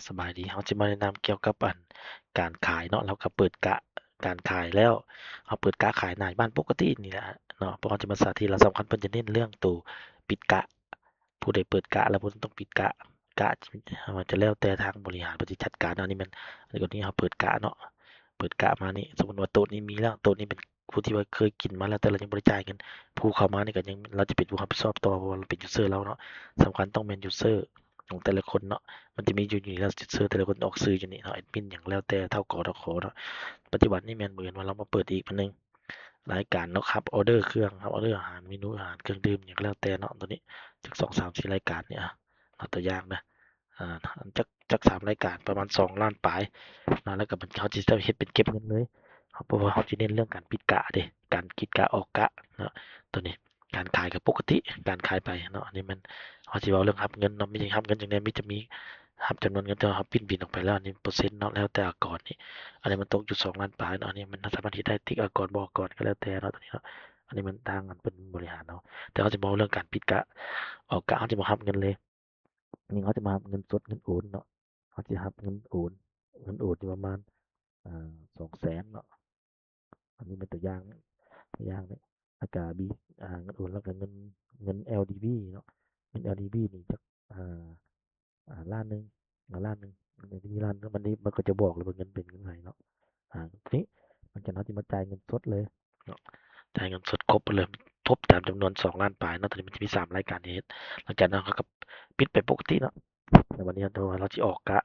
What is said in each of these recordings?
ສະບາຍດີ ເຮົາຈະມາແນະນຳກ່ຽວກັບອັນການຂາຍເນາະ ເຮົາກໍເປີດກະການຂາຍແລ້ວ ເຮົາເປີດກະຂາຍໜ້າບ້ານປົກກະຕິນີ້ແຫຼະເນາະ ເພາະເຮົາຈະມາສາທິດ ແລ້ວສຳຄັນເພິ່ນຈະເນັ້ນເລື່ອງໂຕປິດກະ ຜູ້ໃດເປີດກະແລ້ວເພິ່ນຕ້ອງປິດກະ ກະ ມັນຈະແລ້ວແຕ່ທາງບໍລິຫານເພິ່ນຊິຈັດການ ອັນນີ້ແມ່ນ ອັນນີ້ກໍນີ້ເຮົາເປີດກະເນາະ ເປີດກະມານີ້ ສົມມຸດວ່າໂຕະນີ້ມີແລ້ວ ໂຕະນີ້ເປັນ ຜູ້ທີ່ວ່າເຄີຍກິນມາແລ້ວ ແຕ່ລາວຍັງບໍ່ໄດ້ຈ່າຍເງິນ ຜູ້ເຂົ້າມານີ້ກໍຍັງ ລາວຈະເປັນຜູ້ຮັບຜິດຊອບຕໍ່ ເພາະວ່າລາວເປັນຢູເຊີລາວເນາະ ສຳຄັນຕ້ອງແມ່ນຢູເຊີຂອງແຕ່ລະຄົນເນາະ ມັນຈະມີຢູ່ນີ້ລະ ຢູເຊີແຕ່ລະຄົນອອກຊື່ຢູ່ນີ້ເນາະ ແອດມິນຫຍັງແລ້ວແຕ່ ເຖົ້າ ກ ທ ຂ ເນາະ ປັດຈຸບັນນີ້ແມ່ນ ມື້ອື່ນວ່າລາວມາເປີດອີກອັນໜຶ່ງ ລາຍການເນາະ ຮັບອໍເດີເຄື່ອງ ຮັບອໍເດີອາຫານ ເມນູອາຫານ ເຄື່ອງດື່ມຫຍັງກໍແລ້ວແຕ່ເນາະ ໂຕນີ້ຈັກສອງສາມສີ່ລາຍການນີ້ ອາ ເອົາຕົວຢ່າງເດີ ອາ ຈັກ ຈັກສາມລາຍການ ປະມານສອງລ້ານປາຍເນາະ ແລ້ວກໍເຮົາຊິເຮັດເປັນເກັບເງິນເລີຍ ເພາະວ່າເຮົາຊິເນັ້ນເລື່ອງການປິດກະເດ້ ການປິດກະອອກກະເນາະ ໂຕນີ້ການຂາຍກໍປົກກະຕິ ການຂາຍໄປເນາະ ອັນນີ້ແມ່ນ ເຮົາຊິເວົ້າເລື່ອງຮັບເງິນເນາະ ມີຮັບເງິນຈັ່ງໃດ ມີຈະມີຮັບຈຳນວນເງິນທີ່ເຮົາປິ່ນບິນອອກໄປແລ້ວ ອັນນີ້ເປີເຊັນເນາະ ແລ້ວແຕ່ອາກອນນີ້ ອັນນີ້ມັນຕົກຢູ່ສອງລ້ານປາຍເນາະ ອັນນີ້ມັນສາມາດເຮັດໄດ້ ຕິກອາກອນບໍ່ອາກອນກໍແລ້ວແຕ່ເນາະ ໂຕນີ້ເນາະ ອັນນີ້ມັນທາງເພິ່ນບໍລິຫານເນາະ ແຕ່ເຮົາຊິເວົ້າເລື່ອງການປິດກະ ອອກກະ ເຮົາຈະບໍ່ຮັບເງິນເລີຍ ນີ້ເຮົາຈະມາຮັບເງິນສົດ ເງິນໂອນເນາະ ເຮົາຊິຮັບເງິນໂອນ ເງິນໂອນຢູ່ປະມານ ອາ ສອງແສນເນາະ ອັນນີ້ເປັນຕົວຢ່າງ ຕົວຢ່າງນີ້ ແລ້ວກະບີ ອາ ເງິນໂອນ ແລ້ວກະເງິນ ເງິນແອລດີບີເນາະ ເງິນແອລດີບີນີ້ຈັກ ອາ ອາ ລ້ານໜຶ່ງ ອາ ລ້ານໜຶ່ງ ມັນມີລ້ານໜຶ່ງ ມັນນີ້ ມັນກໍຈະບອກເລີຍວ່າເງິນເປັນເງິນໃດເນາະ ອາ ທີນີ້ ຫຼັງຈາກນັ້ນເຮົາຊິມາຈ່າຍເງິນສົດເລີຍເນາະ ຈ່າຍເງິນສົດຄົບໄປເລີຍ ຄົບຕາມຈຳນວນສອງລ້ານປາຍເນາະ ຕອນນີ້ມັນຈະມີສາມລາຍການທີ່ເຮັດ ຫຼັງຈາກນັ້ນເຮົາກໍປິດໄປປົກກະຕິເນາະ ແລ້ວບັດນີ້ເຮົາ ເຮົາຊິອອກກະ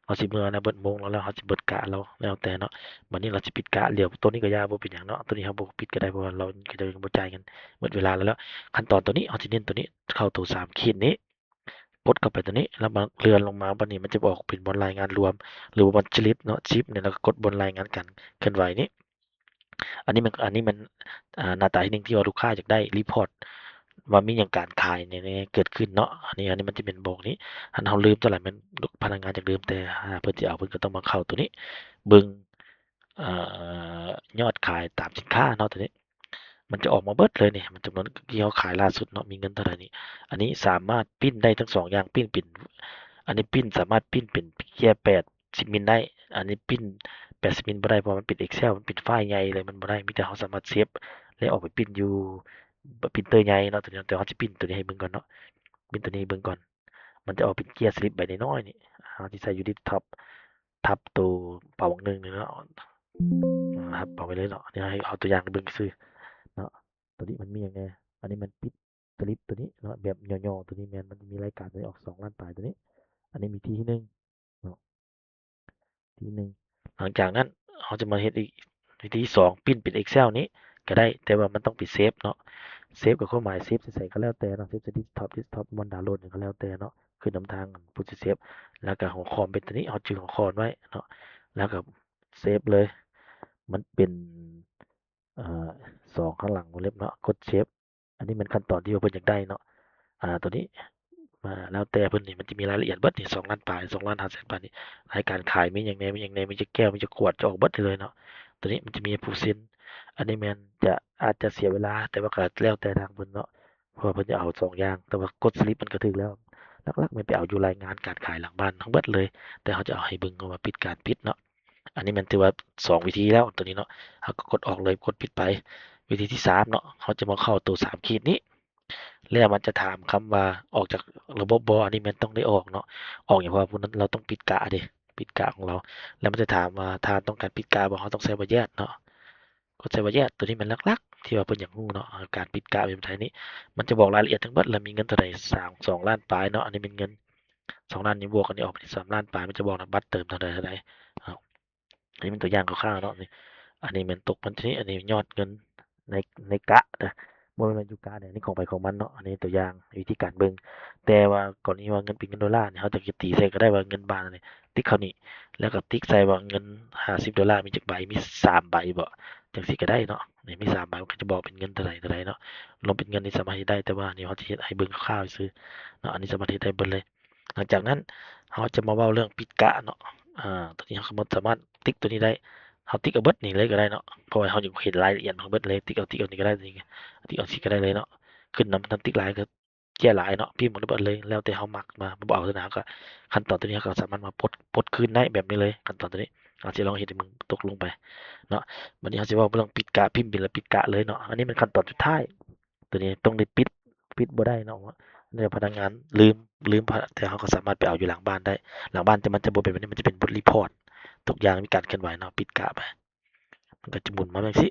ເຮົາຊິເມືອແລ້ວ ເບິດໂມງແລ້ວ ເຮົາຊິເບິດກະເຮົາ ແລ້ວແຕ່ເນາະ ບັດນີ້ເຮົາຊິປິດກະ ດຽວໂຕນີ້ກໍຢ່າ ບໍ່ເປັນຫຍັງເນາະ ໂຕນີ້ເຮົາບໍ່ປິດກໍໄດ້ ເພາະວ່າລາວ ເຂົາເຈົ້າຍັງບໍ່ຈ່າຍເງິນ ໝົດເວລາແລ້ວ ຂັ້ນຕອນໂຕນີ້ ເຮົາຊິເນັ້ນໂຕນີ້ ເຂົ້າໂຕສາມຂີດນີ້ ກົດເຂົ້າໄປໂຕນີ້ ແລ້ວມາເລື່ອນລົງມາ ບັດນີ້ມັນຈະອອກເປັນບ່ອນລາຍງານລວມ ຫຼືວ່າບ່ອນສະລິບເນາະ ສະລິບນີ້ ແລ້ວກໍກົດບ່ອນລາຍງານການເຄື່ອນໄຫວນີ້ ອັນນີ້ມັນ ອັນນີ້ມັນ ອາ ໜ້າຕາທີໜຶ່ງທີ່ວ່າລູກຄ້າຢາກໄດ້ ຣີພອດ ວ່າມີຫຍັງການຂາຍແນ່ໆເກີດຂຶ້ນເນາະ ອັນນີ້ ອັນນີ້ມັນຈະເປັນບອກນີ້ ຄັນເຮົາລືມຕົວໃດແມ່ນພະນັກງານຢາກລືມ ແຕ່ຖ້າເພິ່ນຊິເອົາ ເພິ່ນກໍຕ້ອງມາເຂົ້າໂຕນີ້ ເບິ່ງ ເອີ ຍອດຂາຍຕາມສິນຄ້າເນາະ ໂຕນີ້ ມັນຈະອອກມາເບິດເລີຍນີ້ ມັນຈຳນວນທີ່ເຮົາຂາຍລ່າສຸດເນາະ ມີເງິນເທົ່າໃດນີ້ ອັນນີ້ສາມາດປຣິ້ນໄດ້ທັງສອງຢ່າງ ປຣິ້ນເປັນ ອັນນີ້ປຣິ້ນສາມາດປຣິ້ນເປັນເກຍແປດສິບມິນໄດ້ ອັນນີ້ປຣິ້ນແປດສິບມິນບໍ່ໄດ້ ເພາະວ່າມັນເປັນເອັກເຊວ ມັນເປັນໄຟລ໌ໃຫຍ່ເລີຍ ມັນບໍ່ໄດ້ ມີແຕ່ເຮົາສາມາດເຊບ ແລ້ວອອກໄປປຣິ້ນຢູ່ປຣິ້ນເຕີໃຫຍ່ເນາະ ໂຕນີ້ ແຕ່ເຮົາຊິປຣິ້ນໂຕນີ້ໃຫ້ເບິ່ງກ່ອນເນາະ ປຣິ້ນໂຕນີ້ໃຫ້ເບິ່ງກ່ອນ ມັນຈະອອກເປັນເກຍສະລິບໃບນ້ອຍໆນີ້ ເຮົາຊິໃສ່ຢູ່ເດັສທັອບ ທັບໂຕເປົາບັກໜຶ່ງນີ້ເນາະ ພັບເອົາໄວ້ເລີຍເນາະ ອັນນີ້ໃຫ້ເອົາຕົວຢ່າງໃຫ້ເບິ່ງຊື່ໆເນາະ ໂຕນີ້ມັນມີຫຍັງແດ່ ອັນນີ້ມັນປິດສະລິບໂຕນີ້ເນາະ ແບບຫຍໍ້ໆ ໂຕນີ້ແມ່ນ ມັນຈະມີລາຍການໂຕນີ້ອອກສອງລ້ານປາຍໂຕນີ້ ອັນນີ້ວິທີທີໜຶ່ງເນາະ ທີໜຶ່ງ ຫຼັງຈາກນັ້ນເຮົາຈະມາເຮັດອີກວິທີທີສອງ ປຣິ້ນເປັນເອັກເຊວນີ້ກໍໄດ້ ແຕ່ວ່າມັນຕ້ອງໄປເຊບເນາະ ເຊບກໍຄວາມໝາຍເຊບໃສໆກໍແລ້ວແຕ່ເນາະ ເຊບໃສ່ເດັສທັອບ ເດັສທັອບ ບ່ອນດາວໂຫຼດຫຍັງກໍແລ້ວແຕ່ເນາະ ຂຶ້ນນຳທາງຜູ້ຊິເຊບ ແລ້ວກໍຫົວຂໍ້ເປັນໂຕນີ້ ເຮົາຈື່ຫົວຂໍ້ໄວ້ເນາະ ແລ້ວກໍເຊບເລີຍ ມັນເປັນ ເອີ ສອງຂ້າງຫຼັງວົງເລັບເນາະ ກົດເຊບ ອັນນີ້ແມ່ນຂັ້ນຕອນທີ່ວ່າເພິ່ນຢາກໄດ້ເນາະ ອາ ໂຕນີ້ ມາແລ້ວແຕ່ເພິ່ນນີ້ ມັນຈະມີລາຍລະອຽດເບິດນີ້ ສອງລ້ານປາຍ ສອງລ້ານຫ້າແສນບາດນີ້ ລາຍການຂາຍມີຫຍັງແດ່ ມີຫຍັງແດ່ ມີຈັກແກ້ວ ມີຈັກຂວດ ຈະອອກເບິດເລີຍເນາະ ໂຕນີ້ມັນຈະມີຜູ້ເຊັນ ອັນນີ້ແມ່ນຈະ ອາດຈະເສຍເວລາ ແຕ່ວ່າກໍແລ້ວແຕ່ທາງເພິ່ນເນາະ ເພາະວ່າເພິ່ນຈະເອົາສອງຢ່າງ ແຕ່ວ່າກົດສະລິບມັນກໍຖືກແລ້ວ ຫຼັກໆແມ່ນໄປເອົາຢູ່ລາຍງານການຂາຍຫຼັງບ້ານທັງເບິດເລີຍ ແຕ່ເຮົາຈະເອົາໃຫ້ເບິ່ງວ່າປິດການປິດເນາະ ອັນນີ້ແມ່ນຖືວ່າສອງວິທີແລ້ວ ໂຕນີ້ເນາະ ເຮົາກໍກົດອອກເລີຍ ກົດປິດໄປ ວິທີທີສາມເນາະ ເຮົາຈະມາເຂົ້າໂຕສາມຂີດນີ້ ແລ້ວມັນຈະຖາມຄຳວ່າອອກຈາກລະບົບບໍ່ ອັນນີ້ແມ່ນຕ້ອງໄດ້ອອກເນາະ ອອກຫຍັງ ເພາະວ່າຜູ້ນັ້ນລາວຕ້ອງປິດກະເດ້ ປິດກະຂອງລາວ ແລ້ວມັນຈະຖາມວ່າທ່ານຕ້ອງການປິດກະບໍ່ ເຮົາຕ້ອງໃສ່ວ່າ yes ເນາະ ກົດໃສ່ວ່າ yes ໂຕນີ້ແມ່ນຫຼັກໆ ທີ່ວ່າເພິ່ນຢາກຮູ້ເນາະ ການປິດກະແບບໃດນີ້ ມັນຈະບອກລາຍລະອຽດທັງເບິດ ແລ້ວມີເງິນເທົ່າໃດ ສາມ ສອງລ້ານປາຍເນາະ ອັນນີ້ແມ່ນເງິນສອງລ້ານນີ້ ບວກອັນນີ້ອອກເປັນສາມລ້ານປາຍ ມັນຈະບອກນຳບັດເຕີມເທົ່າໃດເທົ່າໃດເນາະ ອັນນີ້ເປັນຕົວຢ່າງຄ່າວໆເນາະ ອັນນີ້ແມ່ນຕົກບັນຊີ ອັນນີ້ຍອດເງິນໃນ ໃນກະນະ ບໍ່ແມ່ນຢູ່ກະເດ້ ອັນນີ້ຂອງໃຜຂອງມັນເນາະ ອັນນີ້ຕົວຢ່າງວິທີການເບິ່ງ ແຕ່ວ່າກໍລະນີວ່າເງິນເປັນເງິນໂດລານີ້ ເຮົາຈະຕີໃສ່ກໍໄດ້ວ່າເງິນບາດນີ້ ຕິກເຂົ້ານີ້ ແລ້ວກໍຕິກໃສ່ວ່າເງິນຫ້າສິບໂດລາມີຈັກໃບ ມີສາມໃບບໍ ຈັ່ງຊີ້ກໍໄດ້ເນາະ ນີ້ມີສາມໃບ ມັນກໍຈະບອກເປັນເງິນເທົ່າໃດເທົ່າໃດເນາະ ລວມເປັນເງິນນີ້ສາມາດເຮັດໄດ້ ແຕ່ວ່ານີ້ເຮົາຈະເຮັດໃຫ້ເບິ່ງຄ່າວໆຊື່ເນາະ ອັນນີ້ສາມາດເຮັດໄດ້ເບິດເລີຍ ຫຼັງຈາກນັ້ນເຮົາຈະມາເວົ້າເລື່ອງປິດກະເນາະ ອາ ໂຕນີ້ເຮົາກໍສາມາດຕິກໂຕນີ້ໄດ້ ເຮົາຕິກເອົາເບິດນີ້ເລີຍກໍໄດ້ເນາະ ເພາະວ່າເຮົາຢາກເຫັນລາຍລະອຽດຂອງເບິດເລີຍ ຕິກເອົາ ຕິກເອົານີ້ກໍໄດ້ ຕິກເອົານີ້ກໍໄດ້ເລີຍເນາະ ຂຶ້ນນຳ ຄັນຕິກຫຼາຍກໍ ເກຍຫຼາຍເນາະ ພິມໝົດເບິດເລີຍ ແລ້ວແຕ່ເຮົາມັກ ມາບໍ່ເອົາຕົວໜ້າ ເຮົາກໍ ຂັ້ນຕອນຕົວນີ້ເຮົາກໍສາມາດມາປົດ ປົດຄືນໄດ້ແບບນີ້ເລີຍ ຂັ້ນຕອນຕົວນີ້ ເຮົາຊິລອງເຮັດໃຫ້ເບິ່ງຕົກລົງໄປເນາະ. ບັດນີ້ເຮົາຊິເວົ້າເລື່ອງປິດກະ ພິມບິນແລ້ວປິດກະເລີຍເນາະ. ອັນນີ້ແມ່ນຂັ້ນຕອນສຸດທ້າຍ ຕົວນີ້ຕ້ອງໄດ້ປິດ ປິດບໍ່ໄດ້ເນາະ ເພາະວ່າພະນັກງານລືມ ລືມ ແຕ່ເຮົາກໍສາມາດໄປເອົາຢູ່ຫຼັງບ້ານໄດ້ ຫຼັງບ້ານ ແຕ່ມັນຈະບໍ່ເປັນແບບນີ້ ມັນຈະເປັນບົດຣີພອດ ທຸກຢ່າງມີການເຄື່ອນໄຫວເນາະ ປິດກະໄປ ມັນກໍຈະໝູນມາແບບຊີ້.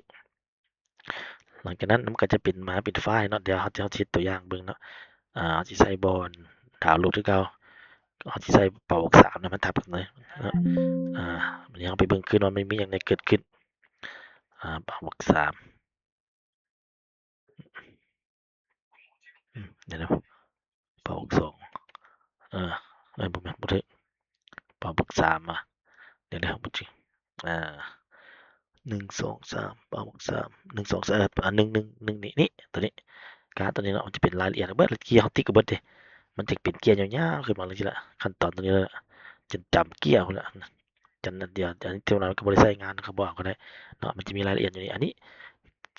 ຫຼັງຈາກນັ້ນມັນກໍຈະເປັນ ມາເປັນໄຟລ໌ເນາະ ດຽວເຮົາ ເຮົາຊິເຮັດຕົວຢ່າງເບິ່ງເນາະ. ອາ ເຮົາຊິໃສ່ບ່ອນດາວໂຫຼດຄືເກົ່າ ເຮົາຊິໃສ່ເປົາບັກສາມນະ ມັນທັບກັນເລີຍເນາະ. ອາ ບາດນີ້ເຮົາໄປເບິ່ງຄືນວ່າມັນມີຫຍັງແດ່ເກີດຂຶ້ນ. ອາ ເປົາບັກສາມ ອືມ ດຽວນະ ເປົາບັກສອງ ເອີ ເອີ ບໍ່ແມ່ນ ບໍ່ຖືກ ເປົາບັກສາມ ອາ ດຽວນະ ບໍ່ຈິງ ອາ ໜຶ່ງ ສອງ ສາມ ເປົາບັກສາມ ໜຶ່ງ ສອງ ສາມ ອາ ໜຶ່ງ ໜຶ່ງ ໜຶ່ງ ນີ້ ນີ້ ຕົວນີ້ ກາດຕົວນີ້ເນາະ ມັນຈະເປັນລາຍລະອຽດເບິດ ເກຍເຮົາຕິດກັນເບິດເດ້ ມັນຈະເປັນເກຍຍາວໆຂຶ້ນມາເລີຍຊີ້ລະ ຂັ້ນຕອນຕົວນີ້ລະ ຈົນຈຳເກຍພຸ້ນລະ. ຈຳນັ້ນດຽວ ອັນທີ່ວ່າເຮົາກໍບໍ່ໄດ້ໃຊ້ງານ ເຮົາກໍບໍ່ເອົາກໍໄດ້ເນາະ ມັນຈະມີລາຍລະອຽດຢູ່ນີ້. ອັນນີ້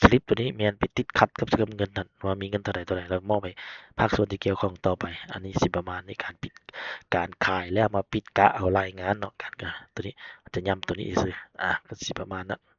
ສະລິບຕົວນີ້ແມ່ນໄປຕິດຂັດກັບ ກັບເງິນຫັ້ນ ວ່າມີເງິນເທົ່າໃດ ເທົ່າໃດ ແລ້ວມອບໃຫ້ພາກສ່ວນທີ່ກ່ຽວຂ້ອງຕໍ່ໄປ. ອັນນີ້ຊິປະມານນີ້ ການປິດ ການຂາຍແລ້ວມາປິດກະເອົາລາຍງານເນາະ ການກະ ຕົວນີ້ ຈະຢ້ຳຕົວນີ້ຊື່ໆ ອາ ກໍຊິປະມານນັ້ນ.